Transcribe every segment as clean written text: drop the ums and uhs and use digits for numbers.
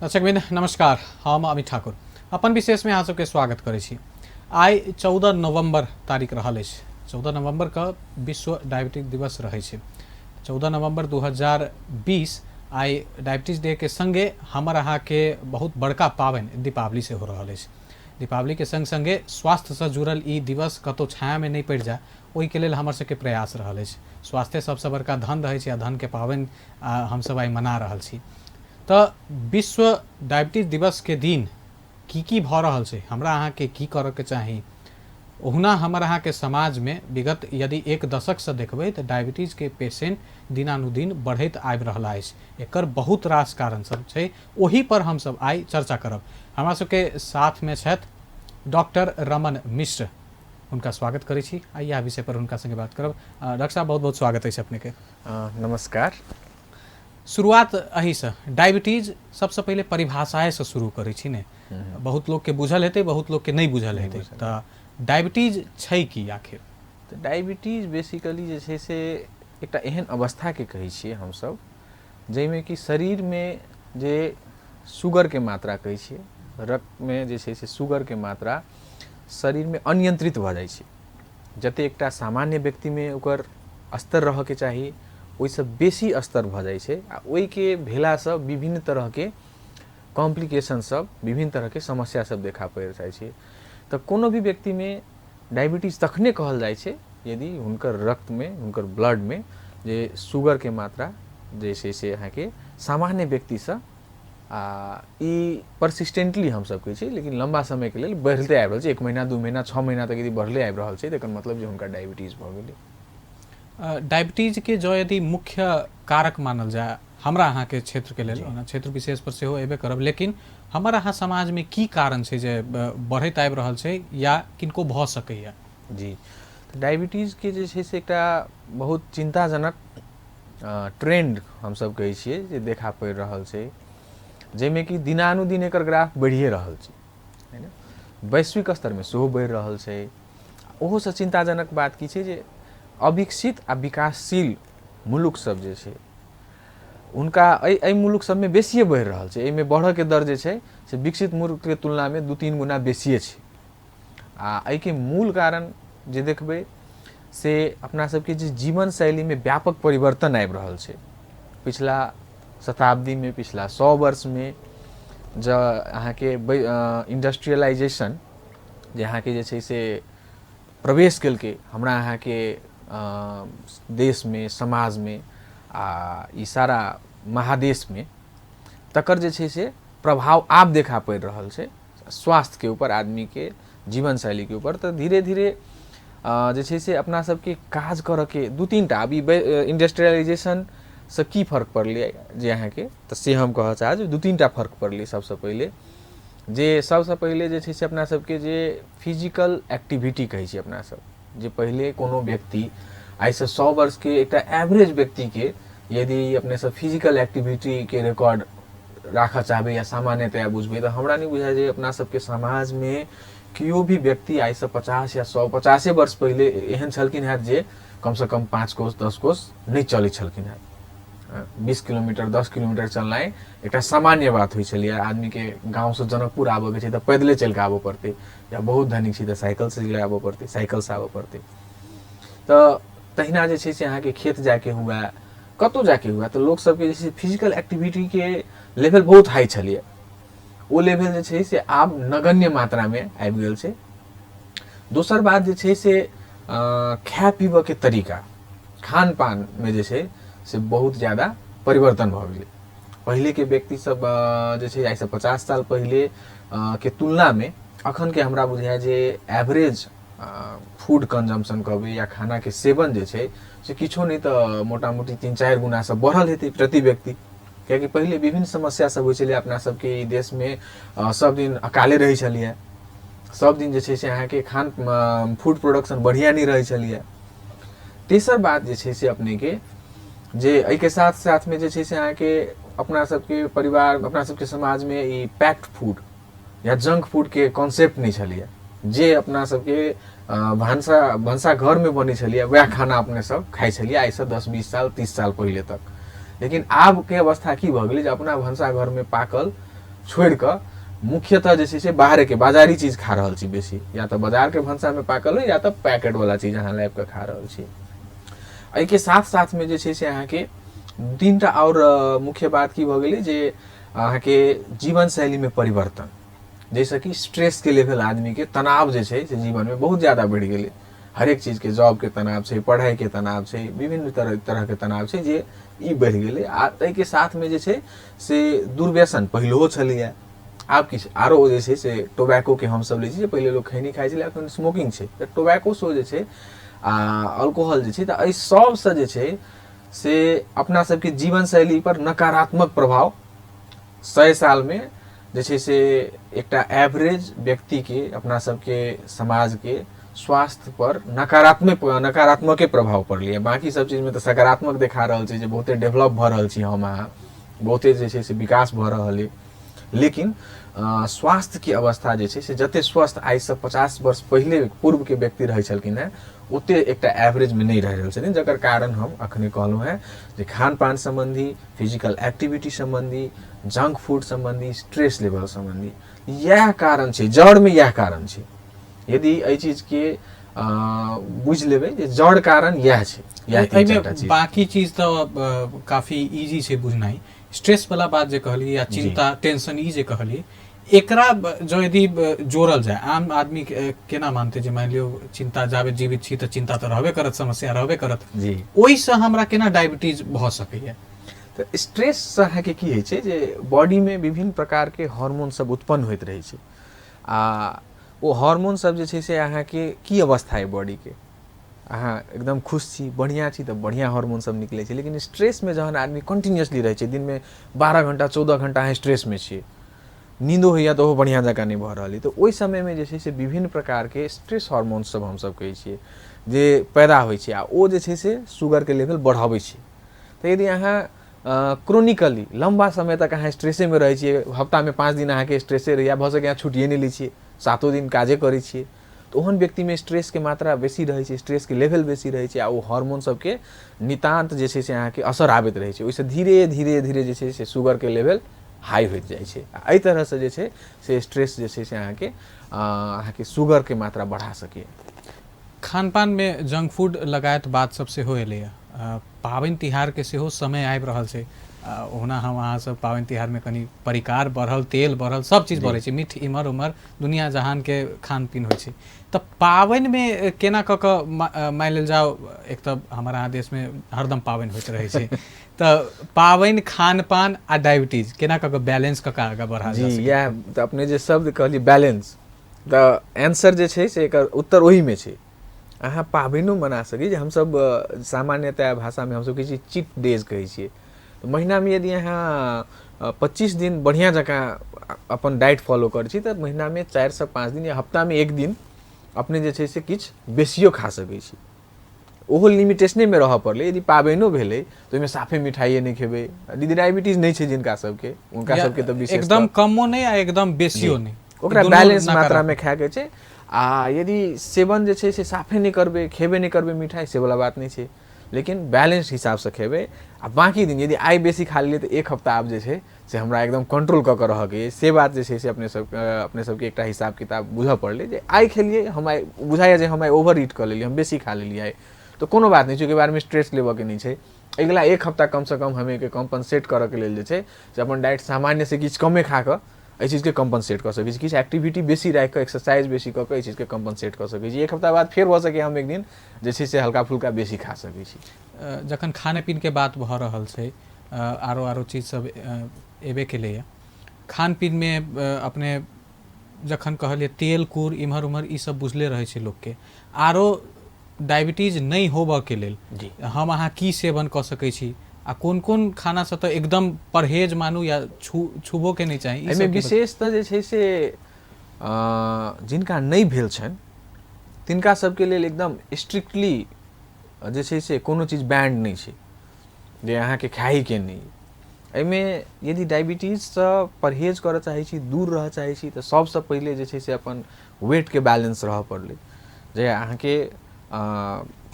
दर्शकवृंद नमस्कार, हम अमित ठाकुर अपन विशेषमे अहाँ सबके स्वागत करै छी। आइ 14 नवम्बर तारीख रहल अछि। 14 नवम्बर के विश्व डायबिटीज दिवस रहै छै। 14 नवम्बर 2020 आइ डायबिटीज डे के संगे हमर अहाँके बहुत बड़का पाबनि दीपावली सेहो रहल अछि। दीपावली के संग संगे स्वास्थ्यसँ जुड़ल ई दिवस कतहु छायामे नहि पड़ि जाय ओहिके लेल हमर सबके प्रयास रहल अछि। स्वास्थ्य सबसँ बड़का धन रहै छै आ धनके पाबनि हमसब आइ मना रहल छी। तऽ विश्व डायबिटीज दिवसके दिन की की भऽ रहल छै, हमरा अहाँके की करऽके चाही, ओहुना हमर अहाँके समाजमे विगत यदि एक दशकसँ देखबै तऽ डायबिटीजके पेशेंट दिनानुदिन बढ़ैत आबि रहल अछि। एकर बहुत रास कारण सब छै, ओहि पर हमसब आइ चर्चा करब। हमरा सबके साथमे छथि डॉक्टर रमन मिश्र, हुनका स्वागत करै छी आ इएह विषय पर हुनका संगे बात करब। डॉक्टर साहब, बहुत बहुत स्वागत अछि अपनेके। नमस्कार। शुरुआत एहिसँ, डायबिटीज सबसँ पहिले परिभाषाएसँ शुरू करै छी ने, बहुत लोकके बुझल हेतै, बहुत लोकके नहि बुझल हेतै, तऽ डायबिटीज छै की आखिर? तऽ डायबिटीज बेसिकली जे छै से एकटा एहन अवस्थाके कहै छियै हमसब जाहिमे कि शरीरमे जे शुगरके मात्रा कहै छियै, रक्तमे जे छै से शुगरके मात्रा शरीरमे अनियंत्रित भऽ जाइ छै। जते एकटा सामान्य व्यक्तिमे ओकर स्तर रहऽके चाही ओहिसँ बेसी स्तर भऽ जाइ छै आ ओहिके भेलासँ विभिन्न तरहके कॉम्प्लिकेशन सब, विभिन्न तरहके समस्या सब देखा पड़ि जाइ छै। तऽ कोनो भी व्यक्तिमे डायबिटीज तखने कहल जाइ छै यदि हुनकर रक्तमे, हुनकर ब्लडमे जे शुगरके मात्रा जे छै से अहाँके सामान्य व्यक्तिसँ आ ई परसिस्टेंटली हमसब कहै छी लेकिन लम्बा समयके लेल बढ़िते आबि रहल छै, 1 महीना 2 महीना 6 महीना तक यदि बढ़ले आबि रहल छै तऽ एकर मतलब जे हुनका डायबिटीज भऽ गेलै। डायबिटीजके जँ यदि मुख्य कारक मानल जाय हमरा अहाँके क्षेत्रके लेल, ओना क्षेत्र विशेष पर सेहो एबे करब, लेकिन हमर अहाँ समाजमे की कारण छै जे बढ़ैत आबि रहल छै या किनको भऽ सकैए? जी, तऽ डायबिटीजके जे छै से एकटा बहुत चिन्ताजनक ट्रेंड हमसब कहै छियै जे देखा पड़ि रहल छै, जाहिमे कि दिनानुदिन एकर ग्राफ बढ़िए रहल छै, है ने, वैश्विक स्तरमे सेहो बढ़ि रहल छै। ओहोसँ चिन्ताजनक बात की छै जे अविकसित आ विकासशील मुलुक सब जे छै हुनका एहि मुलुक सबमे बेसिए बढ़ि रहल छै। एहिमे बढ़ऽके दर जे छै से विकसित मुल्कके तुलनामे 2-3 गुना बेसिए छै। आ एहिके मूल कारण जे देखबै से अपना सबके जे जीवन शैलीमे व्यापक परिवर्तन आबि रहल छै पिछला शताब्दीमे, पिछला 100 वर्षमे। जँ अहाँके इंडस्ट्रियलाइजेशन जे अहाँके जे छै से प्रवेश केलकै हमरा अहाँके देशमे, समाजमे आ ई सारा महादेशमे, तकर जे छै से प्रभाव आब देखा पड़ि रहल छै स्वास्थ्यके ऊपर, आदमीके जीवन शैलीके ऊपर। तऽ धीरे धीरे जे छै से अपना सबके काज करऽके 2-3 टा आब ई इंडस्ट्रियलाइजेशनसँ की फर्क पड़लै जे अहाँके, तऽ से हम कहऽ चाहब जे 2-3 टा फर्क पड़लै। सबसँ पहिले जे सबसँ पहिले जे छै से अपना सबके जे फिजिकल एक्टिविटी कहै छियै अपना सब, जे पहिले कोनो व्यक्ति आइसँ 100 वर्षके एकटा एवरेज व्यक्तिके यदि अपने सब फिजिकल एक्टिविटीके रिकॉर्ड राखऽ चाहबै या सामान्यतया बुझबै तऽ हमरा नहि बुझाइ जे अपना सबके समाजमे केओ भी व्यक्ति आइसँ 50 या 150 वर्ष पहिले एहन छलखिन हेँ जे कमसँ कम 5 कोस 10 कोस नहि चलै छलखिन हेँ। 20 किलोमीटर 10 किलोमीटर चलनाइ एकटा सामान्य बात होइ छलैए। आदमीके गाँवसँ जनकपुर आबऽके छै तऽ पैदले चलि कऽ आबऽ पड़तै, या बहुत धनिक छै तऽ साइकिलसँ चलि आबऽ पड़तै, साइकिलसँ आबऽ पड़तै। तऽ तहिना जे छै से अहाँके खेत जाइके हुए, कतहु जाइके हुए, तऽ लोक सबके जे छै फिजिकल एक्टिविटीके लेवल बहुत हाई छलैए। ओ लेवल जे छै से आब नगण्य मात्रामे आबि गेल छै। दोसर बात जे छै से खाय पीबऽके तरीका, खान पानमे जे छै से बहुत ज्यादा परिवर्तन भऽ गेलै। पहिलेके व्यक्ति सब जे छै आइसँ 50 साल पहिले के तुलनामे अखनके हमरा बुझाइए जे एवरेज फूड कंजम्पशन कहबै या खानाके सेवन जे छै से किछो नहि तऽ मोटा मोटी 3-4 गुनासँ बढ़ल हेतै प्रति व्यक्ति। कियाकि पहिले विभिन्न समस्या सब होइ छलै अपना सबके ई देशमे, सब दिन अकाले रहै छलैए, सब दिन जे छै से अहाँके खान फूड प्रोडक्शन बढ़िआँ नहि रहै छलैए। तेसर बात जे छै से अपनेके जे एहिके साथ साथमे जे छै से अहाँके अपना सबके परिवार, अपना सबके समाजमे ई पैक्ड फूड या जंक फूडके कॉन्सेप्ट नहि छलैए। जे अपना सबके भनसा घरमे बनै छलैए वएह खाना अपने सब खाइ छलियै आइसँ 10-20 साल 30 साल पहिले तक। लेकिन आबके अवस्था की भऽ गेलै जे अपना भनसा घरमे पाकल छोड़ि कऽ मुख्यतः जे छै से बाहरेके बाजारी चीज खा रहल छी बेसी, या तऽ बाजारके भनसामे पाकल होइ या तऽ पैकेटवला चीज अहाँ लाबि कऽ खा रहल छी। एहिके साथ साथमे जे छै से अहाँके 3टा आओर मुख्य बात की भऽ गेलै जे अहाँके जीवनशैलीमे परिवर्तन, जाहिसँ कि स्ट्रेसके लेवल आदमीके तनाव जे छै से जीवनमे बहुत ज्यादा बढ़ि गेलै। हरेक चीजके जॉबके तनाव छै, पढ़ाइके तनाव छै, विभिन्न तरहके तनाव छै जे ई बढ़ि गेलै। आ ताहिके साथमे जे छै से दुर्व्यसन पहिलहो छलैए, आब किछु आरो जे छै से टोबैकोके हमसब लै छी, जे पहिले लोक खैनी खाइ छलै, एखन स्मोकिंग छै, तऽ टोबैको सेहो जे छै आ अल्कोहल जे छै, तऽ एहि सबसँ जे छै से अपना सबके जीवनशैली पर नकारात्मक प्रभाव 100 सालमे जे छै से एकटा एवरेज व्यक्तिके अपना सबके समाजके स्वास्थ्य पर नकारात्मके प्रभाव पड़लैए। बाँकी सब चीजमे तऽ सकारात्मक देखा रहल छै जे बहुते डेवलप भऽ रहल छी हम अहाँ, बहुते जे छै से विकास भऽ रहल अइ, लेकिन स्वास्थ्यके अवस्था जे छै से जते स्वस्थ आइसँ 50 वर्ष पहिले पूर्वके व्यक्ति रहै छलखिन हेँ ओते एकटा एवरेजमे नहि रहि रहल छथिन, जकर कारण हम अखने कहलहुँ हेँ जे खानपान सम्बन्धी, फिजिकल एक्टिविटी सम्बन्धी, जंक फूड सम्बन्धी, स्ट्रेस लेवल सम्बन्धी इएह कारण छै, जड़मे इएह कारण छै। यदि एहि चीजके बुझि लेबै जे जड़ कारण इएह छै, इएह तीन एहिमे चारिटा चीज। बाकी चीज तऽ काफी इजी छै बुझनाइ। स्ट्रेस वाला बात जे कहलियै या चिंता टेंशन ई जे कहलियै, एकरा जँ यदि जोड़ल जाय, आम आदमी केना मानतै जे मानि लियौ चिंता जाबे जीवित छी तऽ चिंता तऽ रहबे करत, समस्या रहबे करत जी, ओहिसँ हमरा केना डायबिटीज भऽ सकैया? तऽ स्ट्रेससँ अहाँके की होइ छै जे बॉडीमे विभिन्न प्रकारके हार्मोन सब उत्पन्न होइत रहै छै, आ ओ हार्मोन सब जे छै से अहाँके की अवस्था अइ बॉडीके, अहाँ एकदम खुश छी, बढ़िआँ छी तऽ बढ़िआँ हार्मोन सब निकलै छै। लेकिन स्ट्रेसमे जहन आदमी कन्टिन्यूसली रहै छै, दिनमे 12 घण्टा 14 घण्टा अहाँ स्ट्रेसमे छियै, नींदो होइए तऽ ओहो बढ़िआँ जकाँ नहि भऽ रहल अइ, तऽ ओहि समयमे जे छै से विभिन्न प्रकारके स्ट्रेस हार्मोन सब हमसब कहै छियै जे पैदा होइ छै, आ ओ जे छै से शुगरके लेवल बढ़ाबै छै। तऽ यदि अहाँ क्रोनिकली लम्बा समय तक अहाँ स्ट्रेसेमे रहै छियै, हफ्तामे 5 दिन अहाँके स्ट्रेसे रहैए, भऽ सकैए अहाँ छुट्टिए नहि लै छियै, 7 दिन काजे करै छियै, तऽ ओहन व्यक्तिमे स्ट्रेसके मात्रा बेसी रहै छै, स्ट्रेसके लेवल बेसी रहै छै, आ ओ हार्मोन सबके नितान्त जे छै से अहाँके असर आबैत रहै छै, ओहिसँ धीरे धीरे धीरे जे छै से शुगरके लेवल हाई होइत जाइ छै। आ एहि तरहसँ जे छै से स्ट्रेस जे छै से अहाँके शुगरके मात्रा बढ़ा सकैए। खानपानमे जंक फूड लगायत बात सब सेहो एलैए, पाबनि तिहारके सेहो समय आबि रहल छै, ओहुना हम अहाँ सब पाबनि तिहारमे कनि परिकार बढ़ल, तेल बढ़ल, सब चीज बढ़ै छै, मीठ इम्हर उम्हर दुनिया जहानके खान पीन होइ छै। तऽ पाबनिमे केना कऽ कऽ मानि लेल जाउ, एक तऽ हमर अहाँ देशमे हरदम पाबनि होइत रहै छै, तऽ पाबनि खान पान आ डायबिटीज केना कऽ कऽ बैलेंस कऽ कऽ आगाँ बढ़ायल जा जी, सकैए? इएह तऽ अपने जे शब्द कहलियै बैलेंस, तऽ एन्सर जे छै से एकर उत्तर ओहीमे छै। अहाँ पाबनिओ मना सकै छी, हमसब सामान्यतया भाषामे हमसब कहै छियै चीट डेज कहै छियै। तऽ महीनामे यदि अहाँ 25 दिन बढ़िआँ जकाँ अपन डाइट फॉलो करै छी तऽ महीनामे 4 से 5 दिन या हफ्तामे 1 दिन अपने जे छै से किछु बेसियो खा सकै छी, ओहो लिमिटेशनेमे रहऽ पड़लै। यदि पाबनिओ भेलै तऽ ओहिमे साफे मिठाइए नहि खेबै, यदि डायबिटीज नहि छै जिनका सबके, हुनका सबके तऽ विशेष एकदम कमो नहि आ एकदम बेसियो नहि, ओकरा बैलेंस मात्रामे खायके छै। आ यदि सेवन जे छै से साफे नहि करबै, खेबे नहि करबै मिठाइ, से वला बात नहि छै, लेकिन बैलेंस हिसाबसँ खेबै। आ बाँकी दिन यदि आइ बेसी खा लेलियै तऽ एक हफ्ता आब जे छै से हमरा एकदम कंट्रोल कऽ कऽ रहऽके अइ, से बात जे छै से अपने सबके एकटा हिसाब किताब बुझऽ पड़लै जे आइ खेलियै, हम आइ बुझाइए जे हम आइ ओवर ईट कऽ लेलियै, हम बेसी खा लेलियै आइ, तऽ कोनो बात नहि छै, ओहिके बारेमे स्ट्रेस लेबऽके नहि छै। अगिला एक हफ्ता कमसँ कम हम एहिके कम्पनसेट करऽके लेल जे छै से अपन डाइट सामान्यसँ किछु कमे खा कऽ एहि चीजके कम्पनसेट कऽ सकै छी, किछु एक्टिविटी बेसी राखि कऽ, एक्सरसाइज बेसी कऽ कऽ एहि चीजके कम्पनसेट कऽ सकै छी। एक हफ्ता बाद फेर भऽ सकैए हम एक दिन जे छै से हल्का फुल्का बेसी खा सकै छी। जखन खाने पीनके बात भऽ रहल छै, आरो आरो चीज सब एबे केलैए, खान पीनमे अपने जखन कहलियै तेल कूर इम्हर उम्हर ई सब बुझले रहै छै लोकके, आरो डायबिटीज नहि होबऽके लेल जी हम अहाँ की सेवन कऽ सकै छी आ कोन कोन खानासँ तऽ एकदम परहेज मानू या छूबोके नहि चाही? एहिमे विशेष तऽ जे छै से जिनका नहि भेल छनि तिनका सबके लेल एकदम स्ट्रिक्टली जे छै से कोनो चीज बैंड नहि छै जे अहाँके खाइके नहि। एहिमे यदि डायबिटीजसँ परहेज करऽ चाहै छी, दूर रहऽ चाहै छी, तऽ सबसँ पहिले जे छै से अपन वेटके बैलेंस रहऽ पड़लै, जे अहाँके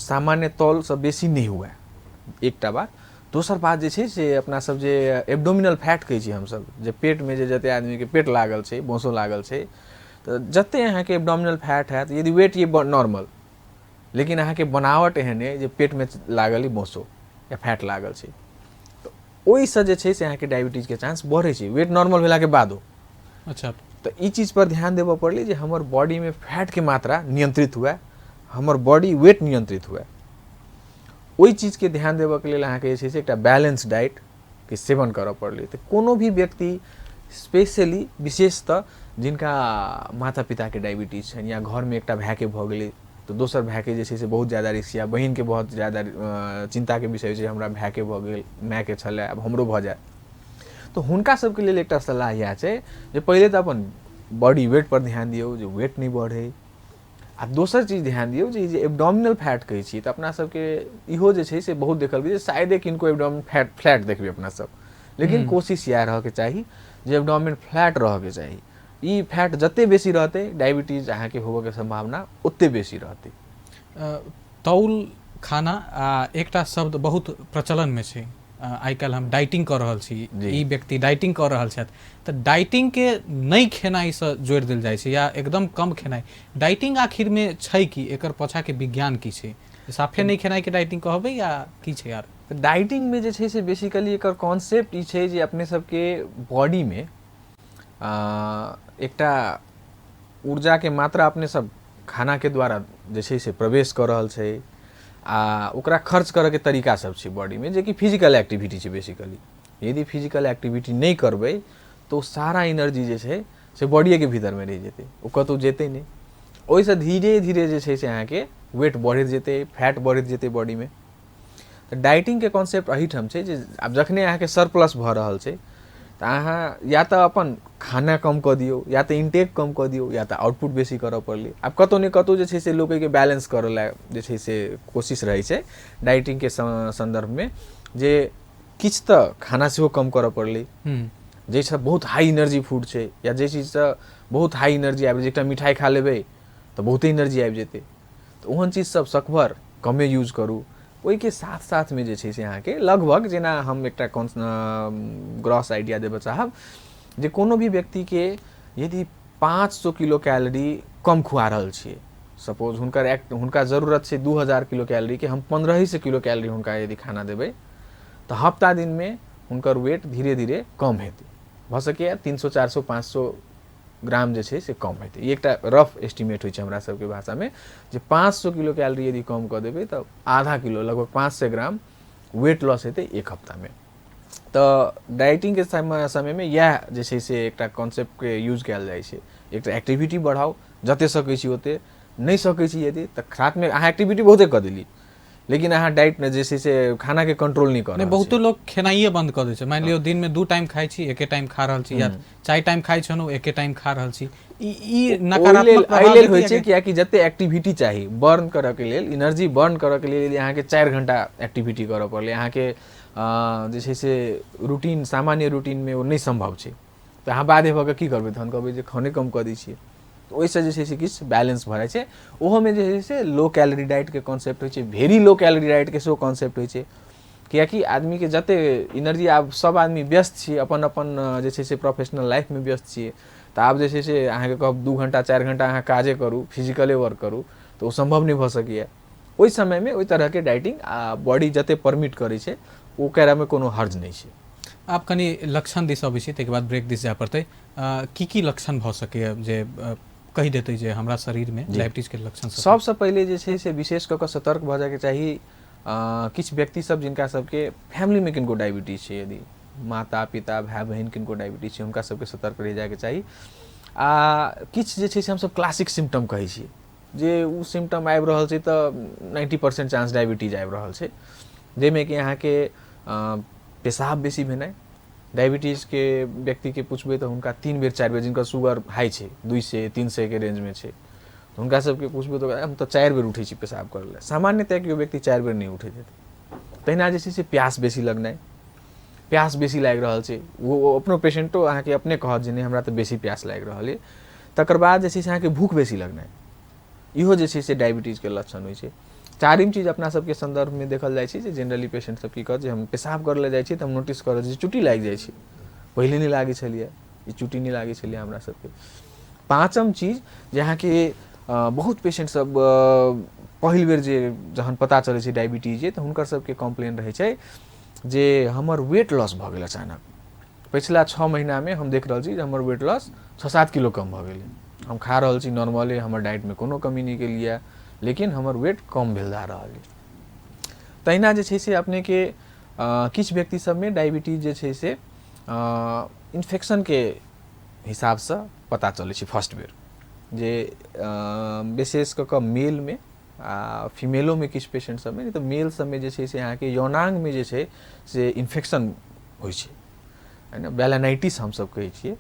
सामान्य तौलसँ बेसी नहि हुए, एकटा बात। दोसर बात जे छै से अपना सब जे एब्डोमिनल फैट कहै छियै हमसब, जे पेटमे जे जते आदमीके पेट लागल छै, बोसो लागल छै, तऽ जते अहाँके एब्डोमिनल फैट हैत, यदि वेट ये नॉर्मल, लेकिन अहाँके बनावट एहन अइ जे पेटमे लागल अइ बोसो या फैट लागल छै, तऽ ओहिसँ जे छै से अहाँके डायबिटीजके चांस बढ़ै छै वेट नॉर्मल भेलाके बादो। अच्छा, तऽ ई चीजपर ध्यान देबऽ पड़लै जे हमर बॉडीमे फैटके मात्रा नियंत्रित हुए, हमर बॉडी वेट नियंत्रित हुए। ओहि चीजके ध्यान देबऽके लेल अहाँके जे छै से एकटा बैलेंस डाइटके सेवन करऽ पड़लै। तऽ कोनो भी व्यक्ति स्पेशली विशेषतः जिनका माता पिताके डायबिटीज छनि या घरमे एकटा भायके भऽ गेलै तऽ दोसर भायके जे छै से बहुत ज्यादा रिस्क, या बहिनके बहुत ज्यादा चिन्ताके विषय छै, हमरा भायके भऽ गेल, मायके छलै, आब हमरो भऽ जायत, तऽ हुनका सबके लेल एकटा सलाह इएह छै जे पहिले तऽ अपन बॉडी वेटपर ध्यान दियौ जे वेट नहि बढ़ै, आ दोसर चीज ध्यान दियौ जे ई जे एब्डोमिनल फैट कहै छियै तऽ अपना सबके इहो जे छै से बहुत देखल गेल जे शायदे किनको एब्डोमिन फैट फ्लैट देखबै अपना सब, लेकिन कोशिश इएह रहऽके चाही जे एब्डोमिन फ्लैट रहऽके चाही। ई फैट जते बेसी रहतै डायबिटीज अहाँके होबऽके सम्भावना ओते बेसी रहतै। तौल खाना आ एकटा शब्द बहुत प्रचलनमे छै आइ काल्हि, हम डाइटिंग कऽ रहल छी, ई व्यक्ति डाइटिंग कऽ रहल छथि, तऽ डाइटिंगके नहि खेनाइसँ जोड़ि देल जाइ छै या एकदम कम खेनाइ। डाइटिंग आखिरमे छै कि, एकर पाछाके विज्ञान की छै? साफे नहि खेनाइके डाइटिंग कहबै या की छै यार? तऽ डाइटिंगमे जे छै से बेसिकली एकर कॉन्सेप्ट ई छै जे अपने सबके बॉडीमे एकटा ऊर्जाके मात्रा अपने सब खानाके द्वारा जे छै से प्रवेश कऽ रहल छै, आ ओकरा खर्च करऽके तरीका सब छै बॉडीमे, जेकि फिजिकल एक्टिविटी छै। बेसिकली यदि फिजिकल एक्टिविटी नहि करबै तऽ ओ सारा एनर्जी जे छै से बॉडीएके भीतरमे रहि जेतै, ओ कतहु जेतै नहि। ओहिसँ धीरे धीरे जे छै से अहाँके वेट बढ़ैत जेतै, फैट बढ़ैत जेतै बॉडीमे। तऽ डाइटिंगके कॉन्सेप्ट एहिठाम छै जे आब जखने अहाँके सरप्लस भऽ रहल छै तऽ अहाँ या तऽ अपन खाना कम कऽ दियौ, या तऽ इनटेक कम कऽ दियौ, या तऽ आउटपुट बेसी करऽ पड़लै। आब कतहु ने कतहु जे छै से लोक एहिके बैलेंस करऽ लए जे छै से कोशिश रहै छै डाइटिंगके सन्दर्भमे, जे किछु तऽ खाना सेहो कम करऽ पड़लै जाहिसँ बहुत हाई एनर्जी फूड छै, या जाहि चीजसँ बहुत हाई एनर्जी आबि, एकटा मिठाइ खा लेबै तऽ बहुते एनर्जी आबि जेतै, तऽ ओहन चीज सब सकभर कमे यूज करू। ओहिके साथ साथमे जे छै से अहाँके लगभग जेना हम एकटा ग्रॉस आइडिया देबऽ चाहब जे कोनो भी व्यक्तिके यदि 500 किलो कैलोरी कम खुआ रहल छियै, सपोज हुनकर हुनका जरूरत छै 2000 किलो कैलोरीके, हम 1500 किलो कैलोरी हुनका यदि खाना देबै तऽ हफ्ता दिनमे हुनकर वेट धीरे धीरे कम हेतै, भऽ सकैए 300 400 500 ग्राम जे छै से कम हेतै। ई एकटा रफ एस्टिमेट होइ छै हमरा सबके भाषामे जे 500 किलो कैलोरी यदि कम कऽ देबै तऽ आधा किलो लगभग 500 ग्राम वेट लॉस हेतै एक हफ्तामे। तऽ डाइटिंगके समयमे इएह जे छै से एकटा कॉन्सेप्टके यूज कयल जाइ छै। एकटा एक्टिविटी बढ़ाउ जते सकै छी ओते, नहि सकै छी यदि तऽ साथमे अहाँ एक्टिविटी बहुते कऽ देली लेकिन अहाँ डाइटमे जे छै से खानाके कंट्रोल नहि कर नहि, बहुते लोक खेनाइए बंद कऽ दै छै। मानि लियौ दिनमे 2 टाइम खाइ छी, एके टाइम खा रहल छी, या 4 टाइम खाइ छलहुँ एके टाइम खा रहल छी, ई नकारात्मक एहि लेल होइ छै कियाकि जते एक्टिविटी चाही बर्न करऽके लेल, एनर्जी बर्न करऽके लेल यदि अहाँके 4 घंटा एक्टिविटी करऽ पड़लै, अहाँके जे छै से रूटीन सामान्य रूटीनमे ओ नहि सम्भव छै, तऽ अहाँ बाध्य भऽ कऽ की करबै, तहन कहबै जे खाने कम कऽ दै छियै। तऽ ओहिसँ जे छै से किछु बैलेंस भऽ जाइ छै। ओहोमे जे छै से लो कैलोरी डाइटके कॉन्सेप्ट होइ छै, भेरी लो कैलोरी डाइटके सेहो कॉन्सेप्ट होइ छै, कियाकि आदमीके जते एनर्जी, आब सब आदमी व्यस्त छियै, अपन अपन जे छै से प्रोफेशनल लाइफमे व्यस्त छियै, तऽ आब जे छै से अहाँके कहब 2 घंटा 4 घंटा अहाँ काजे करू, फिजिकले वर्क करू, तऽ ओ सम्भव नहि भऽ सकैए। ओहि समयमे ओहि तरहके डाइटिंग आ बॉडी जते परमिट करै छै ओ करैमे कोनो हर्ज नहि छै। आब कनि लक्षण दिस अबै छी, ताहिके बाद ब्रेक दिस जाय पड़तै। की की लक्षण भऽ सकैए जे कहि देतै जे हमरा शरीरमे डायबिटीजके लक्षण? सबसँ पहिले जे छै से विशेष कऽ कऽ सतर्क भऽ जायके चाही किछु व्यक्ति सब जिनका सबके फैमिलीमे किनको डायबिटीज छै, यदि माता पिता भाय बहिन किनको डायबिटीज छै, हुनका सबके सतर्क रहि जायके चाही। आ किछु जे छै से हमसब क्लासिक सिम्टम कहै छियै, जे ओ सिम्टम आबि रहल छै तऽ 90% चांस डायबिटीज आबि रहल छै, जाहिमे कि अहाँके पेशाब बेसी भेनाइ, डायबिटीजके व्यक्तिके पुछबै तऽ हुनका 3 बेर 4 बेर, जिनकर शुगर हाई छै 200 300 के रेंजमे छै, तऽ हुनका सबके पुछबै तऽ हम तऽ 4 बेर उठै छी पेशाब करै लए, सामान्यतया केओ व्यक्ति 4 बेर नहि उठैत हेतै। तहिना जे छै से प्यास बेसी लगनाइ, प्यास बेसी लागि रहल छै, ओ अपनो पेशेंटो अहाँके अपने कहत जे नहि हमरा तऽ बेसी प्यास लागि रहल अइ। तकर बाद जे छै से अहाँके भूख बेसी लगनाइ, इहो जे छै से डायबिटीजके लक्षण होइ छै। चारिम चीज अपना सबके सन्दर्भमे देखल जाइ छै जे जेनरली पेशेंट सब की कहत जे हम पेशाब करै लए जाइ छी तऽ हम नोटिस करऽ जे चुट्टी लागि जाइ छै, पहिले नहि लागै छलियै ई चुट्टी, नहि लागै छलियै हमरा सबके। पाँचम चीज जे अहाँके बहुत पेशेंट सब पहिल बेर जे जहन पता चलै छै डायबिटीज तऽ हुनकर सबके कम्प्लेन रहै छै जे हमर वेट लॉस भऽ गेल अचानक, पछिला 6 महीनामे हम देख रहल छी जे हमर वेट लॉस 6-7 किलो कम भऽ गेलै, हम खा रहल छी नॉर्मले, हमर डाइटमे कोनो कमी नहि केलियै, लेकिन हमर वेट कम भेल जा रहल अइ। तहिना जे छै से अपनेके किछु व्यक्ति सबमे डायबिटीज जे छै से इन्फेक्शनके हिसाबसँ पता चलै छै फर्स्ट बेर, जे विशेष कऽ कऽ मेलमे आ फीमेलोमे किछु पेशेंट सबमे, नहि तऽ मेल सबमे जे छै से अहाँके यौनांगमे जे छै से इन्फेक्शन होइ छै, है ने, बेलानाइटिस हमसब कहै छियै।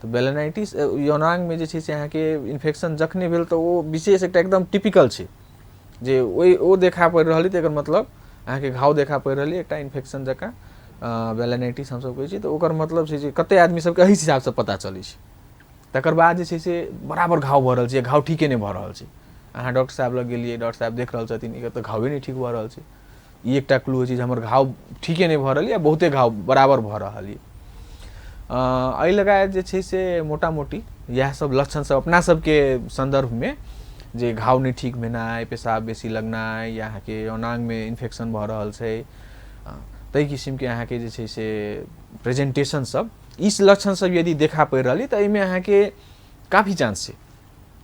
तऽ बेलानाइटिस यौनांगमे जे छै से अहाँके इन्फेक्शन जखने भेल तऽ ओ विशेष एकटा एकदम टिपिकल छै जे ओहि ओ देखा पड़ि रहल अइ तऽ एकर मतलब अहाँके घाव देखा पड़ि रहल अइ एकटा इन्फेक्शन जकाँ, बेलानाइटिस हमसब कहै छियै। तऽ ओकर मतलब छै जे कते आदमी सबके एहि हिसाबसँ पता चलै छै। तकर बाद जे छै से बराबर घाव भऽ रहल छै, घाव ठीके नहि भऽ रहल छै, अहाँ डॉक्टर साहब लग गेलियै, डॉक्टर साहब देख रहल छथिन एकर तऽ घावे नहि ठीक भऽ रहल छै, ई एकटा क्लू होइ छै जे हमर घाव ठीके नहि भऽ रहल यऽ, बहुते घाव बराबर भऽ रहल यऽ। एहि लगायत जे छै से मोटा मोटी इएह सब लक्षण सब अपना सबके सन्दर्भमे जे घाव नहि ठीक भेनाइ, पेशाब बेसी लगनाइ, या अहाँके यौनांगमे इन्फेक्शन भऽ रहल छै, ताहि किसिमके अहाँके जे छै से प्रेजेन्टेशन सब, ई लक्षण सब यदि देखा पड़ि रहल यऽ तऽ एहिमे अहाँके काफी चांस छै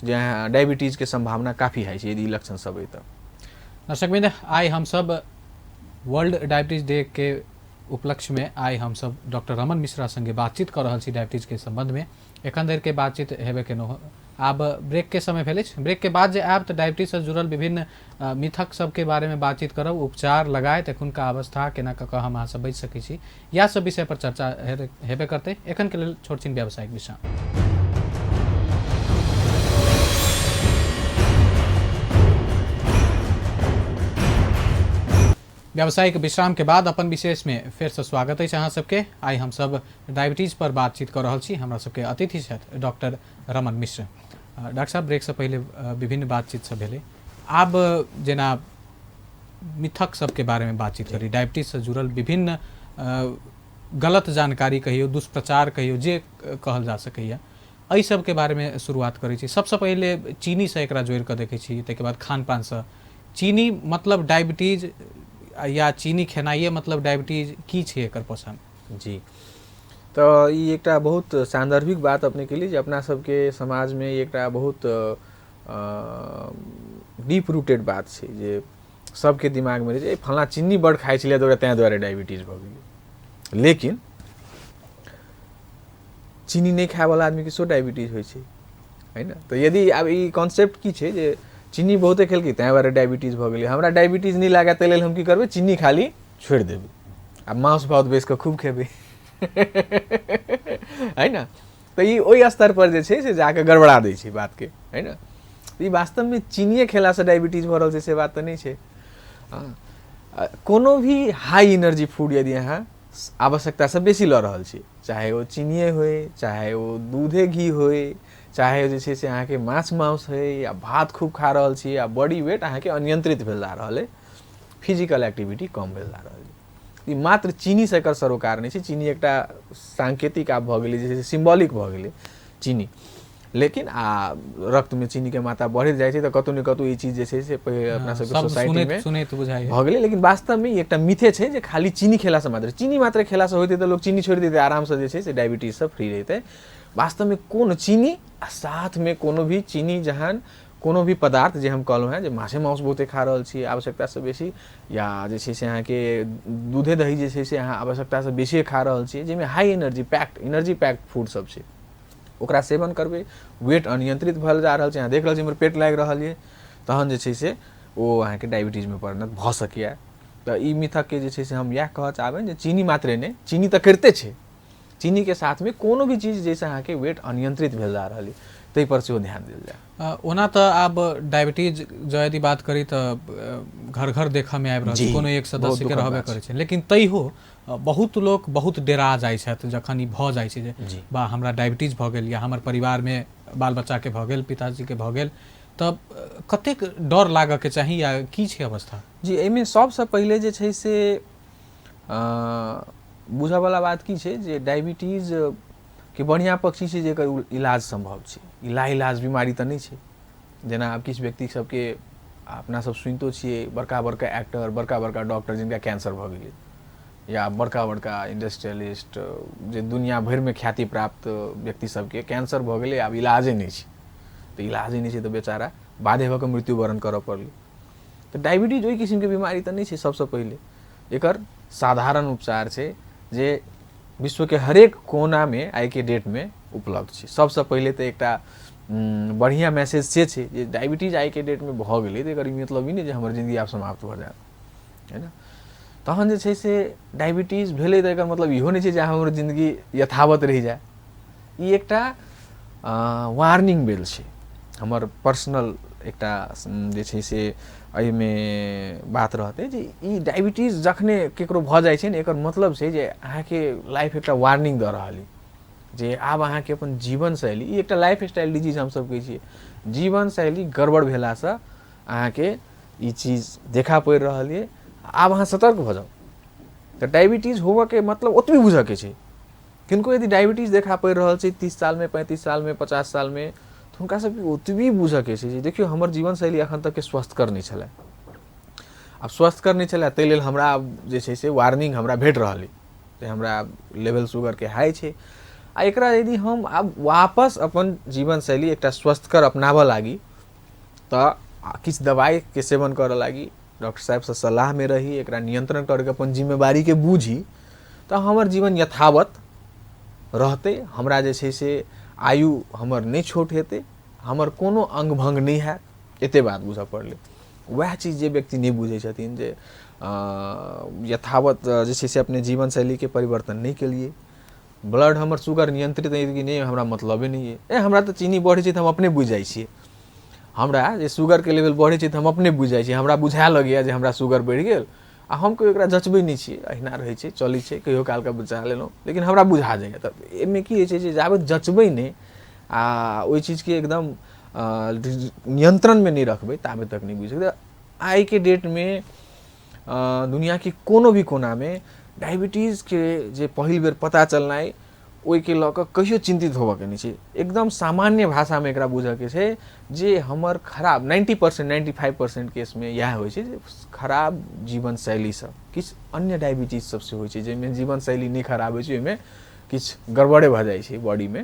जे अहाँ डायबिटीजके सम्भावना काफी हाई छै यदि ई लक्षण सब अइ तऽ। दर्शक आइ हमसब वर्ल्ड डायबिटीज डे के उपलक्ष्यमे आइ हमसब डॉक्टर रमन मिश्रा संगे बातचीत कऽ रहल छी डायबिटीज के संबंधमे। एखन धरि के बातचीत हेबे केलहुँ, आब ब्रेक के समय भेल अछि। ब्रेक के बाद जे आयब तऽ डायबिटीज से जुड़ल विभिन्न मिथक सबके बारेमे बातचीत करब, उपचार लगायत एखुनका अवस्था केना कऽ कऽ हम अहाँ सब बचि सकै छी, इएह सब विषय पर चर्चा हेबे करतै। एखन के लेल छोट छिन व्यावसायिक विश्राम। व्यावसायिक विश्राम के बाद अपन विशेष में फिर से स्वागत है अहाँ सबके। आइ हम सब डायबिटीज पर बातचीत कर रहल छी। हमरा सबके अतिथि छथि डॉक्टर रमन मिश्र। डॉक्टर साहब, ब्रेक से पहले विभिन्न बातचीत सब भेलै, आब जेना मिथक सबके बारे में बातचीत करी, डायबिटीज से जुड़ल विभिन्न गलत जानकारी कहियो, दुष्प्रचार कहियो, जे कहल जा सकैए, एहि सबके बारे में शुरुआत करै छी। सबसँ पहिले चीनी से एकरा जोड़ि कऽ देखै छी, ताहिके बाद खान पान से। चीनी मतलब डायबिटीज या चीनी खेनाइए मतलब डायबिटीज, की छै एकर पसंद? जी, तऽ ई एकटा बहुत सान्दर्भिक बात अपने के लिए जे अपना सबके समाजमे एकटा बहुत डीप रूटेड बात छै जे सबके दिमागमे रहै छै फलाँ चीनी बड़ खाइ छलै तऽ ओकरा ताहि दुआरे डायबिटीज भऽ गेलै। लेकिन चीनी नहि खायवला आदमीके सेहो डायबिटीज होइ छै, है ने। तऽ यदि आब ई कॉन्सेप्ट की छै जे चीनी बहुते खेलकै ताहि दुआरे डायबिटीज भऽ गेलै, हमरा डायबिटीज नहि लागए ताहि लेल हम की करबै, चीनी खाली छोड़ि देबै आ मांस भात बैस कऽ खूब खेबै, है ने। तऽ ई ओहि स्तर पर जे छै से जाकऽ गड़बड़ा दै छै बातके, है ने। ई वास्तवमे चीनिए खेलासँ डायबिटीज भऽ रहल छै से बात तऽ नहि छै। कोनो भी हाई एनर्जी फूड यदि अहाँ आवश्यकतासँ बेसी लऽ रहल छी, चाहे ओ चीनिए होइ, चाहे ओ दूधे घी होइ, चाहे जे छै से अहाँके माछ मांस होइ, या भात खूब खा रहल छी, या बॉडी वेट अहाँके अनियंत्रित भेल जा रहल अइ, फिजिकल एक्टिविटी कम भेल जा रहल अइ, ई मात्र चीनीसँ एकर सरोकार नहि छै। चीनी एकटा सांकेतिक आब भऽ गेलै, जे छै से सिम्बॉलिक भऽ गेलै चीनी। लेकिन आ रक्तमे चीनीके मात्रा बढ़ैत जाइ छै तऽ कतहु ने कतहु ई चीज जे छै से अपना सबके सोसाइटीमे सुनैत बुझाइए भऽ गेलै। लेकिन वास्तवमे ई एकटा मिथे छै जे खाली चीनी खेलासँ मात्र, चीनी मात्र खेलासँ होइतै तऽ लोक चीनी छोड़ि दैतै, आरामसँ जे छै से डायबिटीजसँ फ्री रहितै। वास्तवमे कोनो चीनी आ साथमे कोनो भी चीनी जहन कोनो भी पदार्थ जे हम कहलहुँ हेँ जे माछे माउस बहुते खा रहल छी आवश्यकतासँ बेसी, या जे छै से अहाँके दूधे दही जे छै से अहाँ आवश्यकतासँ बेसिए खा रहल छी, जाहिमे high energy packed, energy packed food सब छै, ओकरा सेवन करबै, वेट अनियंत्रित भेल जा रहल छै, अहाँ देख रहल छी हमर पेट लागि रहल यऽ, तहन जे छै से ओ अहाँके डायबिटीजमे परिणत भऽ सकैए। तऽ ई मिथकके जे छै से हम इएह कहऽ चाहबनि जे चीनी मात्रे नहि, चीनी तऽ करिते छै, चीनीके साथमे कोनो भी चीज जाहिसँ अहाँके वेट अनियंत्रित भेल जा रहल यऽ ताहि पर सेहो ध्यान देल जाय। ओना तऽ आब डायबिटीज जँ यदि बात करी तऽ घर घर देखऽमे आबि रहल छै, कोनो एक सदस्यके रहबे करै छै, लेकिन तैयो बहुत लोक बहुत डेरा जाइ छथि जखन ई भऽ जाइ छै जे बा हमरा डायबिटीज भऽ गेल या हमर परिवारमे बाल बच्चाके भऽ गेल, पिताजीके भऽ गेल, तऽ कतेक डर लागऽके चाही या की छै अवस्था? जी, एहिमे सबसँ पहिले जे छै से बुझऽवला बात की छै जे डायबिटीज के बढ़िआँ पक्ष ई छै जे एकर इलाज सम्भव छै। ई लाइलाज बीमारी तऽ नहि छै, जेना आब किछु व्यक्ति सबके अपना सब सुनितो छियै, बड़का बड़का एक्टर, बड़का बड़का डॉक्टर जिनका कैंसर भऽ गेलै, या बड़का बड़का इंडस्ट्रियलिस्ट जे दुनिया भरिमे ख्याति प्राप्त व्यक्ति सबके कैंसर भऽ गेलै, आब इलाजे नहि छै, तऽ इलाजे नहि छै तऽ बेचारा बाधे भऽ कऽ मृत्युवरण करऽ पड़लै। तऽ डायबिटीज ओहि किसिमके बीमारी तऽ नहि छै। सबसँ पहिले एकर साधारण उपचार छै जे विश्वके हरेक कोनामे आइके डेटमे उपलब्ध छै। सबसँ पहिले तऽ एकटा बढ़िआँ मैसेज से छै जे डायबिटीज आइके डेटमे भऽ गेलै तऽ एकर मतलब ई नहि जे हमर जिन्दगी आब समाप्त भऽ जायत, है ने। तहन जे छै से डायबिटीज भेलै तऽ एकर मतलब इहो नहि छै जे हमर जिन्दगी यथावत रहि जाय। ई एकटा वार्निंग बेल छै, हमर पर्सनल एकटा जे छै से एहिमे बात रहतै जे ई डायबिटीज जखने केकरो भऽ जाइ छै ने, एकर मतलब छै जे अहाँके लाइफ एकटा वार्निंग दऽ रहल अइ जे आब अहाँके अपन जीवनशैली, ई एकटा लाइफ स्टाइल डिजीज हमसब कहै छियै, जीवनशैली गड़बड़ भेलासँ अहाँके ई चीज देखा पड़ि रहल अइ, आब अहाँ सतर्क भऽ जाउ। तऽ डायबिटीज होबऽके मतलब ओतबी बुझऽके छै। किनको यदि डायबिटीज देखा पड़ि रहल छै 30 सालमे, 35 सालमे, 50 सालमे, तऽ हुनका सबके ओतबी बुझऽके छै जे देखियौ हमर जीवनशैली एखन तकके स्वस्थकर नहि छलै, आब स्वस्थकर नहि छलै ताहि लेल हमरा आब जे छै से वार्निंग हमरा भेट रहल अइ जे हमरा लेवल शुगरके हाई छै, आ एकरा यदि हम आब वापस अपन जीवनशैली एकटा स्वस्थकर अपनाबऽ लागी तऽ किछु दवाइके सेवन करऽ लागी, डॉक्टर साहेबसँ सलाहमे रही, एकरा नियंत्रण करके अपन जिम्मेवारीके बूझी, तऽ हमर जीवन यथावत रहतै, हमरा जे छै से आयु हमर नहि छोट हेतै, हमर कोनो अङ्ग भङ्ग नहि हैत। एते बात बुझऽ पड़लै। वएह चीज जे व्यक्ति नहि बुझै छथिन जे यथावत जे छै से अपने जीवनशैलीके परिवर्तन नहि केलियै, ब्लड हमर शुगर नियंत्रित अछि कि नहि हमरा मतलबे नहि अइ, ए हमरा तऽ चीनी बढ़ै छै तऽ हम अपने बुझि जाइ छियै, हमरा जे शुगरके लेवल बढ़ै छै तऽ हम अपने बुझि जाइ छियै, हमरा बुझाए लगैए जे हमरा शुगर बढ़ि गेल, आ हम कहियो एकरा जँचबै नहि छियै, अहिना रहै छै, चलै छै, कहियो कालके बचा लेलहुँ, लेकिन हमरा बुझा जाइए। तऽ एहिमे की होइ छै जे जाबत जँचबै नहि आ ओहि चीजके एकदम नियंत्रणमे नहि रखबै ताबे तक नहि बुझि सकबै। आइके डेटमे दुनिआँके कोनो भी कोनामे डायबिटीजके जे पहिल बेर पता चलनाइ, ओहिके लऽ कऽ कहियो चिन्तित होबऽके नहि छै। एकदम सामान्य भाषामे एकरा बुझऽके छै जे हमर खराब 90% 95% केसमे इएह होइ छै जे खराब जीवनशैलीसँ किछु अन्य डायबिटीज सबसँ होइ छै, जाहिमे जीवनशैली नहि खराब होइ छै, ओहिमे किछु गड़बड़े भऽ जाइ छै बॉडीमे,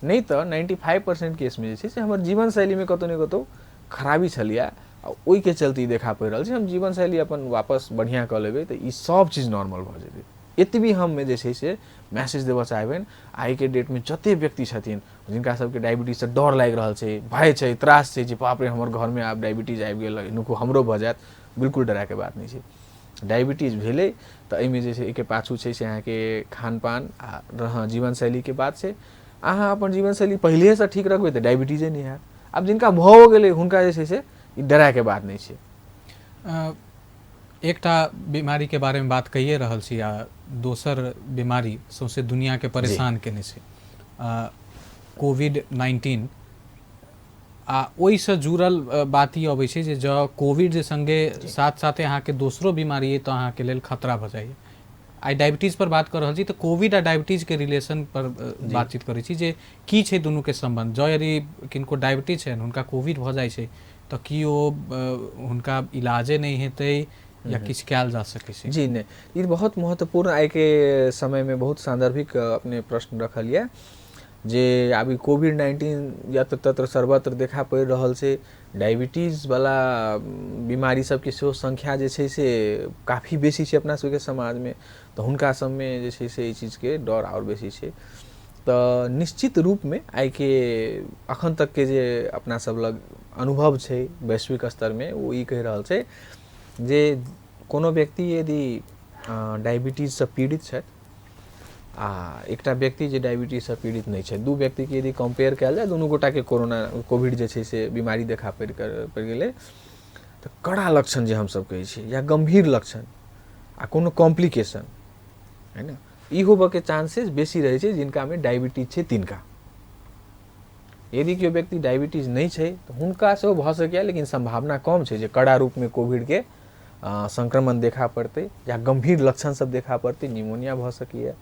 नहि तऽ 95% केसमे जे छै से हमर जीवनशैलीमे कतहु ने कतहु खराबी छलैए आ ओहिके चलते ई देखा पड़ि रहल छै। हम जीवनशैली अपन वापस बढ़िआँ कऽ लेबै तऽ ई सब चीज नॉर्मल भऽ जेतै। एतबी हम जे छै से मैसेज देबऽ चाहबनि आइके डेटमे जते व्यक्ति छथिन जिनका सबके डायबिटीजसँ डर लागि रहल छै, भय छै, त्रास छै जे बाप रे हमर घरमे आब डायबिटीज आबि गेल, हिनको हमरो भऽ जायत, बिल्कुल डराके बात नहि छै। डायबिटीज भेलै तऽ एहिमे जे छै एहिके पाछू छै से अहाँके खानपान आ जीवनशैलीके बात छै। अहाँ अपन जीवनशैली पहिलेसँ ठीक रखबै तऽ डायबिटीजे नहि हैत। आब जिनका भऽ गेलै हुनका जे छै से ई डराके बात नहि छै। एकटा बीमारी के बारे में बात कहिए रहल छी आ दोसर बीमारी सौंसे दुनिया के परेशान केने छै, कोविड-19। आ ओहिसँ जुड़ल बात ई अबै छै जे जँ कोविड संगे साथ साथे अहाँके दोसरो बीमारी अइ तऽ अहाँके लेल खतरा भऽ जाइए। आइ डायबिटीज पर बात कऽ रहल छी तऽ कोविड आ डायबिटीज के रिलेशन पर बातचीत करै छी जे की छै दुनूके सम्बन्ध। जँ यदि किनको डायबिटीज छनि, हुनका कोविड भऽ जाइ छै तऽ की ओ हुनका इलाजे नहि हेतै या किछु कयल जा सकै छै? जी नहि, ई बहुत महत्वपूर्ण आइके समयमे बहुत सान्दर्भिक अपने प्रश्न रखल यऽ जे आब ई कोविड-19 यत्र तत्र सर्वत्र देखा पड़ि रहल छै। डायबिटीजवला बीमारी सबके सेहो संख्या जे छै से काफी बेसी छै अपना सबके समाजमे, तऽ हुनका सबमे जे छै से एहि चीजके डर आओर बेसी छै। तऽ निश्चित रूपमे आइके अखन तकके जे अपना सब लग अनुभव छै वैश्विक स्तरमे, ओ ई कहि रहल छै जे कोनो व्यक्ति यदि डायबिटीजसँ पीड़ित छथि आ एकटा व्यक्ति जे डायबिटीजसँ पीड़ित नहि छै, दू व्यक्तिके यदि कम्पेयर कयल जाय, दुनू गोटाके कोरोना कोविड जे छै से बीमारी देखा पड़ि गेलै तऽ कड़ा लक्षण जे हमसब कहै छियै या गम्भीर लक्षण आ कोनो कॉम्प्लिकेशन है ने, ई होबऽके चांसेस बेसी रहै छै जिनकामे डायबिटीज छै तिनका। यदि केओ व्यक्ति डायबिटीज नहि छै तऽ हुनका सेहो भऽ सकैए, लेकिन सम्भावना कम छै जे कड़ा रूपमे कोविडके संक्रमण देखा पड़तै या गम्भीर लक्षण सब देखा पड़तै, निमोनिया भऽ सकैए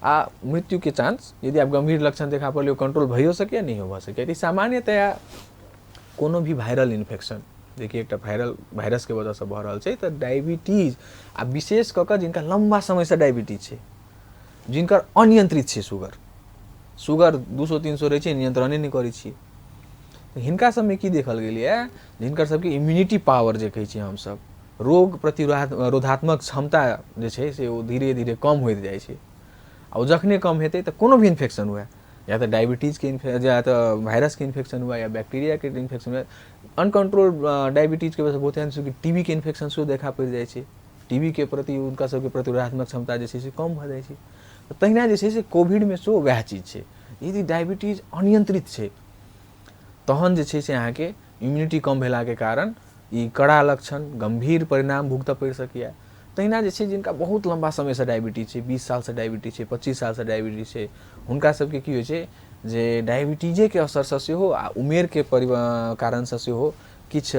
आ मृत्युके चांस यदि आब गम्भीर लक्षण देखा पड़लै ओ कंट्रोल भइयो सकैए, नहियो भऽ सकैए। यदि सामान्यतया कोनो भी वायरल इन्फेक्शन जेकि एकटा वायरसके वजहसँ भऽ रहल छै, तऽ डायबिटीज आ विशेष कऽ कऽ जिनका लम्बा समयसँ डायबिटीज छै, जिनकर अनियंत्रित छै शुगर 200-300 रहै छै, नियंत्रणे नहि करै छियै, तऽ हिनका सबमे की देखल गेलैए, जिनकर सबके इम्यूनिटी पावर जे कहै छियै हमसब, रोग प्रतिरोधात्मक क्षमता जे छै से ओ धीरे धीरे कम होइत जाइ छै। आ ओ जखने कम हेतै तऽ कोनो भी इन्फेक्शन हुए, या तऽ डायबिटीजके या तऽ वायरसके इन्फेक्शन हुए या बैक्टीरियाके इन्फेक्शन हुए, अनकंट्रोल डायबिटीजके वजहसँ बहुत एहन छै टीबीके इन्फेक्शन सेहो देखा पड़ि जाइ छै। टीबीके प्रति हुनका सबके प्रतिरोधात्मक क्षमता जे छै से कम भऽ जाइ छै। तऽ तहिना जे छै से कोविडमे सेहो वएह चीज छै। यदि डायबिटीज अनियंत्रित छै तहन जे छै से अहाँके इम्यूनिटी कम भेलाके कारण ई कड़ा लक्षण गम्भीर परिणाम भुगतऽ पड़ि सकैए। तहिना जे छै जिनका बहुत लम्बा समयसँ डायबिटीज छै, 20 सालसँ डायबिटीज छै, 25 सालसँ डायबिटीज छै, हुनका सबके की होइ छै जे डायबिटीजेके असरसँ सेहो आ उमेरके कारणसँ सेहो किछु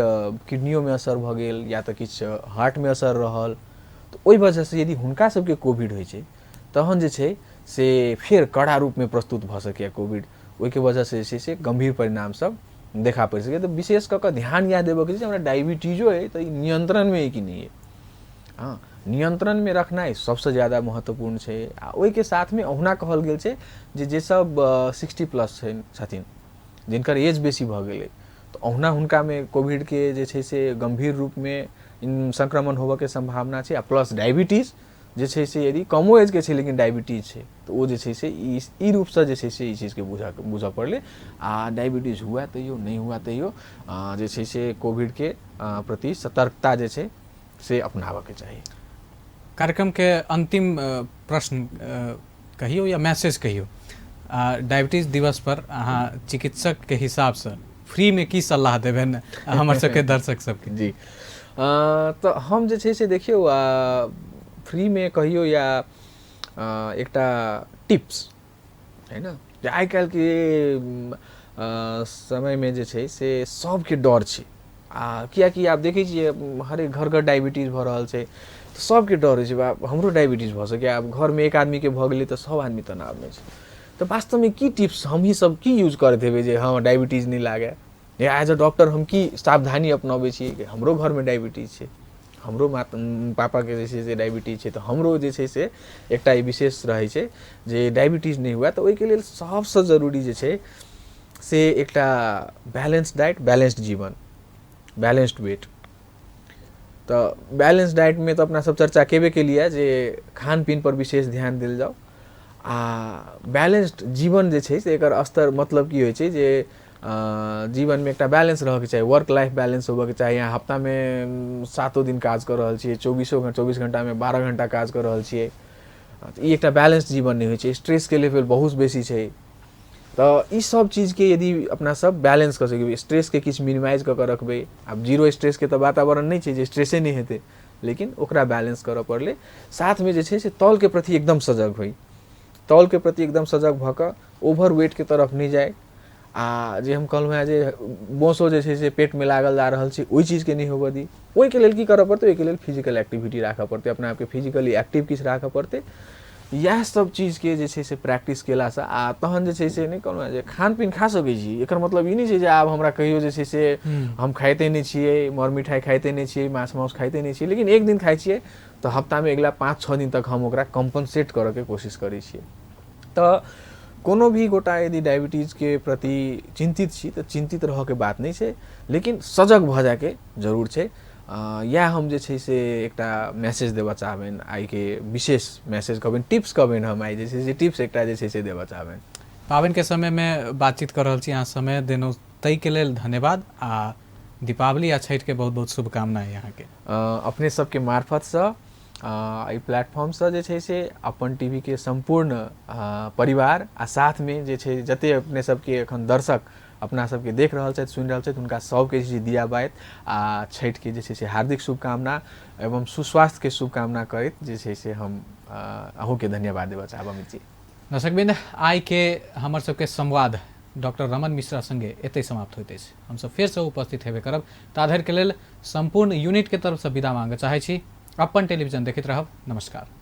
किडनियोमे असर भऽ गेल या तऽ किछु हार्टमे असर रहल, तऽ ओहि वजहसँ यदि हुनका सबके कोविड होइ छै तहन जे छै से फेर कड़ा रूपमे प्रस्तुत भऽ सकैए कोविड, ओहिके वजहसँ जे छै से गम्भीर परिणाम सब देखा पड़ि सकैए। तऽ विशेष कऽ कऽ ध्यान इएह देबऽके छै जे हमरा डायबिटीजो अइ तऽ ई नियंत्रणमे अइ कि नहि अइ। हँ, नियंत्रणमे रखनाइ सबसँ ज्यादा महत्वपूर्ण छै। आ ओहिके साथमे ओहुना कहल गेल छै जे जे सब 60+ छथिन, जिनकर एज बेसी भऽ गेलै, तऽ ओहुना हुनकामे कोविडके जे छै से गम्भीर रूपमे संक्रमण होबऽके सम्भावना छै। आ प्लस डायबिटीज जे छै से यदि कमो एजके छै लेकिन डायबिटीज छै तऽ ओ जे छै से ई रूपसँ जे छै से ई चीजके बुझऽ पड़लै। आ डायबिटीज हुए तैयो नहि हुए तैयो जे छै से कोविडके प्रति सतर्कता जे छै से अपनाबऽके चाही। कार्यक्रमके अन्तिम प्रश्न कहियौ या मैसेज कहियौ, डायबिटीज दिवस पर अहाँ चिकित्सकके हिसाबसँ फ्रीमे की सलाह देबनि हमर सबके दर्शक सबके? जी, तऽ हम जे छै से देखियौ फ्रीमे कहियौ या एकटा टिप्स है ने, जे आइ काल्हिके समयमे जे छै से सबके डर छै। आ कियाकि आब देखै छियै हरेक घर घर डायबिटीज भऽ रहल छै, तऽ सबके डर होइ छै बाप हमरो डायबिटीज भऽ सकैए, आब घरमे एक आदमीके भऽ गेलै तऽ सब आदमी तनावमे छै। तऽ वास्तवमे की टिप्स हमही सब की यूज करैत हेबै जे हँ डायबिटीज नहि लागै, या एज अ डॉक्टर हम की सावधानी अपनबै छियै कि हमरो घरमे डायबिटीज छै, हमरो पापाके जे छै से डायबिटीज छै, तऽ हमरो जे छै से एकटा ई विशेष रहै छै जे डायबिटीज नहि हुए। तऽ ओहिके लेल सबसँ जरूरी जे छै से एकटा बैलेंस डाइट, बैलेंस्ड जीवन, बैलेंस्ड वेट। तऽ बैलेंस डाइटमे तऽ अपना सब चर्चा केबे केलियै जे खान पीन पर विशेष ध्यान देल जाउ। आ बैलेंस्ड जीवन जे छै से एकर स्तर मतलब की होइ छै जे जीवनमे एकटा बैलेंस रहऽके चाही, वर्क लाइफ बैलेंस होबऽके चाही। अहाँ हफ्तामे 7 दिन काज कऽ रहल छियै, 24 घंटामे 12 घंटा काज कऽ रहल छियै, तऽ ई एकटा बैलेंस जीवन नहि होइ छै। स्ट्रेसके लेवल बहुत बेसी छै, तऽ ई सब चीजके यदि अपना सब बैलेंस कऽ सकी, स्ट्रेसके किछु मिनिमाइज कऽ कऽ रखबै। आब जीरो स्ट्रेसके तऽ वातावरण नहि छै जे स्ट्रेसे नहि हेतै, लेकिन ओकरा बैलेंस करऽ पड़लै। साथमे जे छै से तौलके प्रति एकदम सजग होइ, तौलके प्रति एकदम सजग भऽ कऽ ओवर वेटके तरफ नहि जाइ। आ जे हम कहलहुँ हेँ जे बोसो जे छै से पेटमे लागल जा रहल छै, ओहि चीजके नहि होबऽ दी। ओहिके लेल की करऽ पड़तै, ओहिके लेल फिजिकल एक्टिविटी राखऽ पड़तै, अपना आपके फिजिकली एक्टिव किछु राखऽ पड़तै। इएह सब चीजके जे छै से प्रैक्टिस केलासँ आ तहन जे छै से नहि कहलहुँ हेँ जे खान पीन खा सकै छी, एकर मतलब ई नहि छै जे आब हमरा कहियो जे छै से हम खाइते नहि छियै, मर मिठाइ खाइते नहि छियै, माछ मांस खाइते नहि छियै, लेकिन एक दिन खाइ छियै तऽ हफ्तामे अगिला 5-6 दिन तक हम ओकरा कम्पनसेट करऽके कोशिश करै छियै। तऽ कोनो भी गोटा यदि डायबिटीजके प्रति चिन्तित छी तऽ चिन्तित रहऽके बात नहि छै, लेकिन सजग भऽ जायके जरूर छै। इएह हम जे छै से एकटा मैसेज देबऽ चाहबनि, आइके विशेष मैसेज कहबनि, टिप्स कहबनि, हम आइ जे छै से टिप्स एकटा जे छै से देबऽ चाहबनि। पाबनिके समयमे बातचीत कऽ रहल छी, अहाँ समय देलहुँ ताहिके लेल धन्यवाद। आ दीपावली आ छठिके बहुत बहुत शुभकामना अइ अहाँके। अपने सबके मार्फतसँ एहि प्लेटफॉर्मसँ जे छै से अपन टीवीके सम्पूर्ण परिवार आ साथमे जे छै जते अपने सबके एखन दर्शक अपना सबके देख रहल छथि, सुनि रहल छथि, हुनका सबके जे छै दिया बाइत आ छठिके जे छै से हार्दिक शुभकामना एवं सुस्वास्थ्यके शुभकामना करैत जे छै से हम अहूँके धन्यवाद देबऽ चाहब अमित जी। दर्शकवृंद, आइके हमर सबके संवाद डॉक्टर रमन मिश्रा संगे एतै समाप्त होइत अछि। हमसब फेरसँ उपस्थित हेबे करब, ताधरिके लेल सम्पूर्ण यूनिटके तरफसँ विदा मांगऽ चाहै छी। अपन टेलीविजन देखैत रहब। नमस्कार।